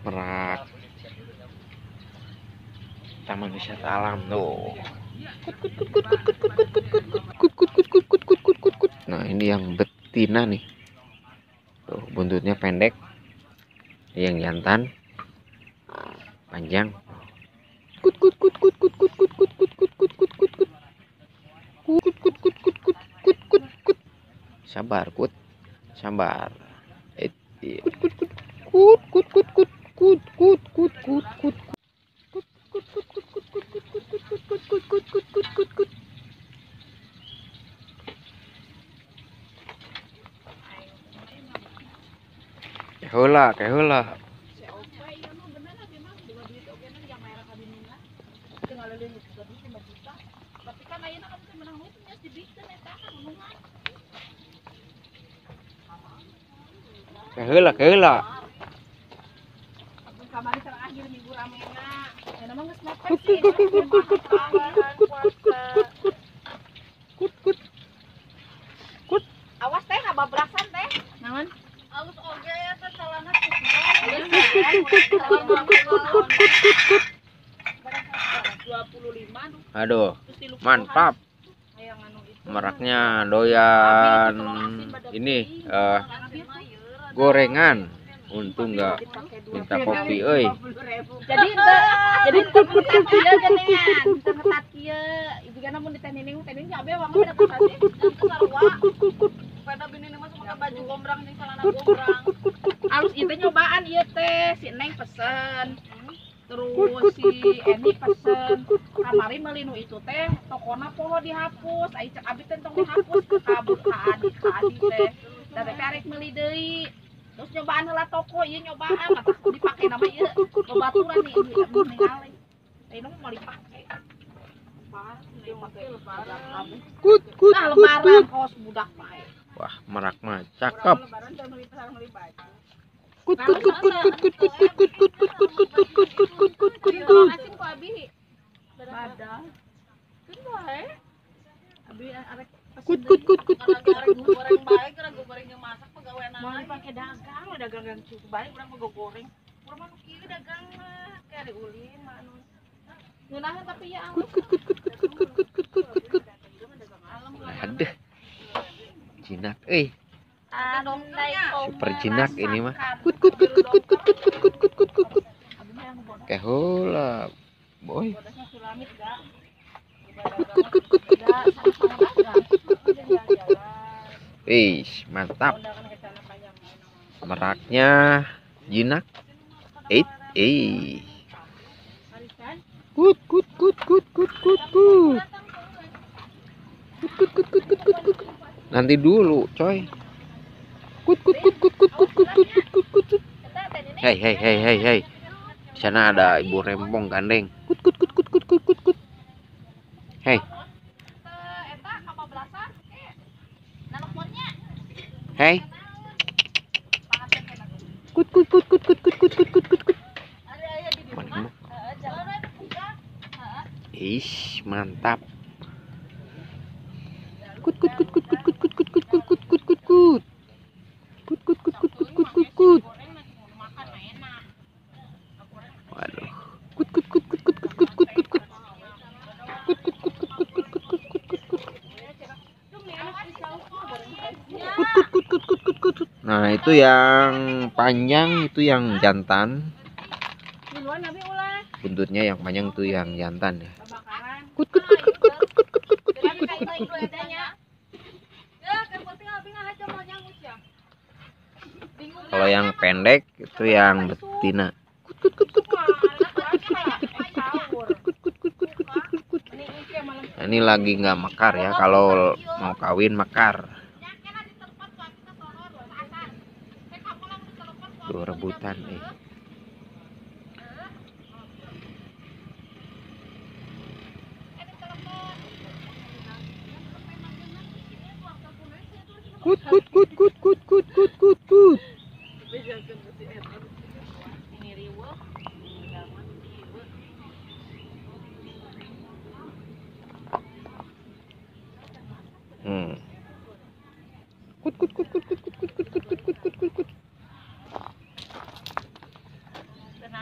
Merak Taman Wisata Alam tuh. Nah, ini yang betina nih. Tuh, buntutnya pendek. Yang jantan panjang. Kut kut kut kut kut kut kut kut kut kut kut kut kut kut. Kut kut kut kut kut kut kut kut. Sabar, kut. Sabar. Kut kut kut kut kut kut kut kut kut kut kut kut. Kut kut kut kut kut kut kut kut kut kut kut kut kut kut. Keheula, keheula. Keheula, keheula. Kut kut kut kut kut kut kut kut kut kut kut kut kut kut. Awas teh kababrasan teh. Naon? Alus oge ya teh celana kut kut kut kut kut kut kut kut kut. Aduh, mantap. Meraknya doyan ini gorengan. Untung nggak minta kopi, euy. Jadi jadi kut kut kut kut kut kut kut kieu. Jigana mun ditening tening cabe wangun kut kut kut kut kut kut kut kut kut. Pada bini mah make baju gombrang jeung celana gombrang. Alus ieu teh nyobaan ieu teh si Neng pesen. Terus si Eni pesen. Kamari meuli nu itu teh tokona poho dihapus. Ai cek abi teh tong dihapus ka adi teh. Da teh arek meuli deui. Terus nyobaan heula toko ieu nyobaan dipake nama ieu babaturan ieu ini mau dipake. Kut kut nah, lebaran kos budak bae. Wah, merak mah cakep. Kut kut kut kut kut kut kut kut kut kut kut kut kut kut kut kut kut kut kut. Kut kut kut kut kut kut kut kut kut kut. Mau dipakai dagang, dagang yang cukup baik, urang mah goreng. Urang mah nu kieu dagang mah, kayak diulin mah anu. Ngeunaheun tapi ya. Kut kut kut kut kut kut kut kut kut kut kut. Aduh. Jinak euy. Super jinak ini mah. Kut kut kut kut kut kut kut kut kut kut kut kut. Keheula, boy. Kut kut kut kut kut kut kut kut kut kut kut kut kut kut kut kut. Wih, mantap. Meraknya jinak. Kut kut kut kut kut kut kut. Kut kut kut kut kut kut kut. Nanti dulu, coy. Kut kut kut kut kut kut kut kut kut kut kut. Hei hei hei hei hei. Di sana ada ibu rempong gandeng. Kut kut kut kut kut kut kut kut. Hei. Hei. Kut kut kut kut kut kut kut kut kut kut kut. Ih, mantap. Kut kut kut kut kut kut kut kut kut kut kut kut kut kut. Kut kut kut kut kut kut kut kut. Waduh. Kut kut kut kut kut kut kut kut kut kut. Kut kut kut kut kut kut kut kut kut kut kut. Kut kut kut kut kut kut kut. Nah, itu yang panjang itu yang jantan. Buntutnya yang panjang itu yang jantan ya. Kut kut kut kut kut kut kut kut kut kut kut kut kut kut. Kalau yang pendek itu yang betina. Kut kut kut kut kut kut kut kut kut kut kut kut kut kut kut kut kut. Nah, ini lagi nggak mekar ya, kalau mau kawin mekar. Dua rebutan eh. Kut kut kut kut kut kut kut kut kut. Kut kut kut kut kut kut kut kut kut kut kut kut kut.